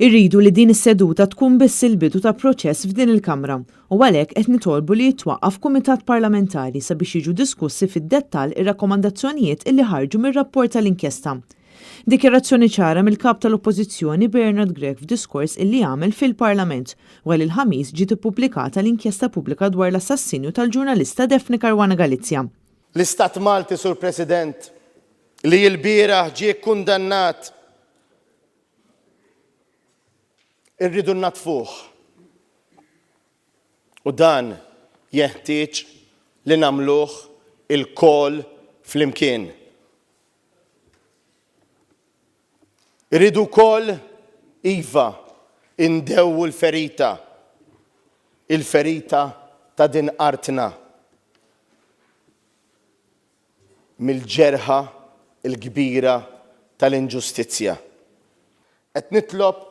Irridu li din is-seduta tkun biss il-bidu ta' proċess f'din il-Kamra u għalhekk qed nitolbu li jitwaqqaf kumitat parlamentari sabiex jiġu diskussi fid-dettall ir-rakkomandazzjonijiet illi ħarġu mir-rapport tal-inkjesta. Dikjarazzjoni ċara mill-Kap tal-Oppożizzjoni Bernard Grech f'diskors illi għamel fil-Parlament wara li l-Ħamis ġiet ippubblikata l-inkjesta pubblika dwar l-assassinju tal-ġurnalista Daphne Caruana Galizia. L-Istat Malti, Sur President, li lbieraħ ġie kkundannat Irridu nnaddfuh. U dan jenħtieġ li nagħmluh ilkoll flimkien. Irridu wkoll, iva, indewwu l-ferita, il-ferita ta' din artna. Mill-ġerħa l-kbira tal-inġustizzja. Qed nitlob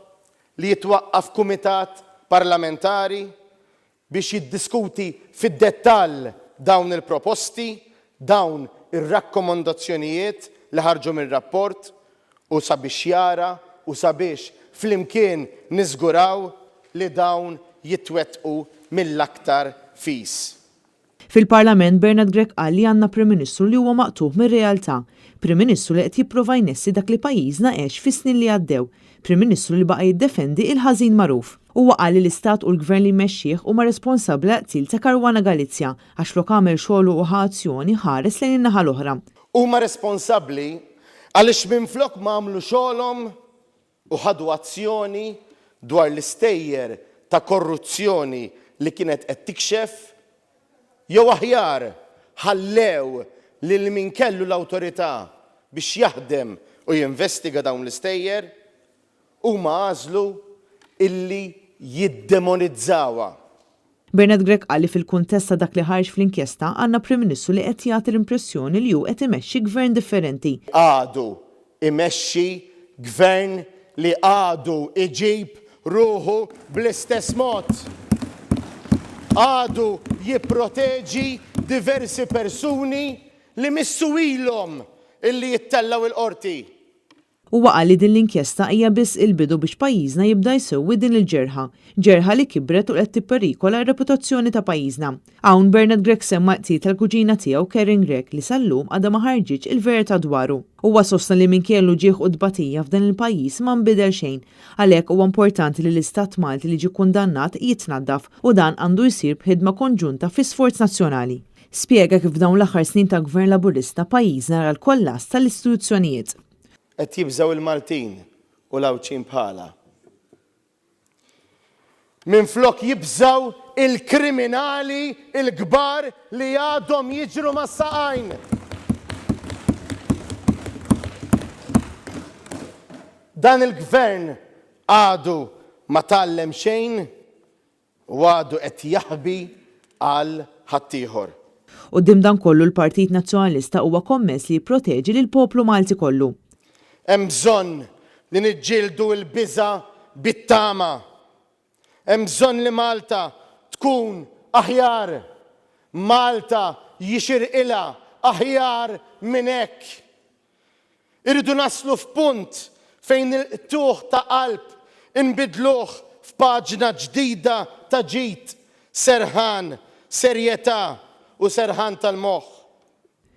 li jitwaqqaf kumitat parlamentari biex jiddiskuti fid-dettall dawn il-proposti, dawn ir-rakkomandazzjonijiet li ħarġu mir-rapport u sabiex jara u sabiex flimkien niżguraw li dawn jitwettqu mill-aktar fis. Fil-Parlament Bernard Grech qal li għandna Prim Ministru li huwa maqtugħ mir-realtà. Prim Ministru li qed jipprova jnessi dak li pajjiżna għex fis-snin li għaddew. Prim Ministru li baqa' jiddefendi il-ħażin magħruf. Huwa qal li l-Istat u l-Gvern li jmexxih huma responsabbli għall-qtil ta' Caruana Galizia għax flok għamel xogħlu u ħa azzjoni ħares lejn in-naħa l-oħra. Huma responsabbli għaliex minflok ma għamlu xogħolhom u ħadu azzjoni dwar l-istejjer ta' korruzzjoni li kienet qed tikxef, jew aħjar ħallew lil min kellu l-awtorità biex jaħdem u jinvestiga dawn l-istejjer, huma għażlu illi jiddemonizzawha. Bernard Grech qal li fil-kuntest ta' dak li ħareġ fl-inkjesta għandna Prim Ministru li qed jagħti l-impressjoni li hu qed imexxi Gvern differenti. Għadu imexxi Gvern li għadu iġib ruħu bl-istess mod. Għadu jipproteġi diversi persuni li missu ilhom illi jittellgħu l-Qorti. Huwa qal li din l-inkjesta hija biss il-bidu biex pajjiżna jibda jsewwi din il-ġerħa, ġerħa li kibret u qed tipperikola r-reputazzjoni ta' pajjiżna. Hawn Bernard Grech semma l-qtil tal-kuġina tiegħu Karen Grech li sal-lum għadha ma ħarġitx il-verità dwaru. Huwa sostna li minkejja l-uġigħ u t-tbatija f'dan il-pajjiż ma nbidel xejn. Għalhekk huwa importanti li l-Istat Malti li ġie kundannat jitnaddaf u dan għandu jsir b'ħidma konġunta fi sforz nazzjonali. Spjega kif f'dawn l-aħħar snin ta' Gvern Laburista pajjiżna ra l-kollass tal-istituzzjonijiet. Qed jibżgħu il-Maltin u l-Għawdxin bħalha. Minflok jibżgħu il-kriminali l-kbar li għadhom jiġru mas-saqajn. Dan il-Gvern għadu ma tgħallem xejn U għadu qed jaħbi għal ħaddieħor. Quddiem dan kollu l-Partit Nazzjonalista huwa kommess li jipproteġi lill-poplu Malti kollu. Hemm bżonn li niġġieldu l-biża' bit-tama. Hemm bżonn li Malta tkun aħjar. Malta jixirqilha aħjar minn hekk. Irridu naslu f'punt fejn il-qtugħ ta' qalb inbiddluh f'paġna ġdida ta' ġid, serħan, serjetà u serħan tal-moħħ.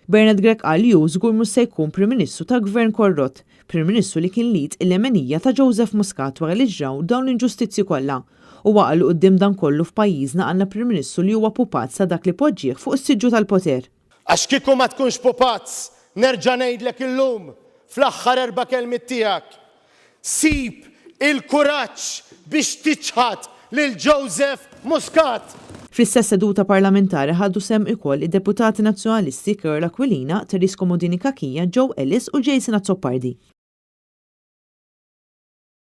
Bernard Grech qal li hu żgur mhux se jkun Prim Ministru ta' Gvern korrott, Prim Ministru li kien l-id il-lemenija ta' Joseph Muscat wara li ġraw dawn l-inġustizzji kollha. Huwa qal li quddiem dan kollu f'pajjiżna għandna Prim Ministru li huwa pupazz ta' dak li poġġieh fuq is-siġġu tal-poter. Għax kieku ma tkunx pupazz, nerġa' ngħidlek illum, fl-aħħar erbà kelmiet tiegħek, sib il-kuraġġ biex tiċħad lil Joseph Muscat! Fl-istess seduta parlamentari ħadu sehem ukoll id-Deputati Nazzjonalisti Karol Aquilina, Therese Comodini Cachia, Joe Ellis u Jason Azzopardi.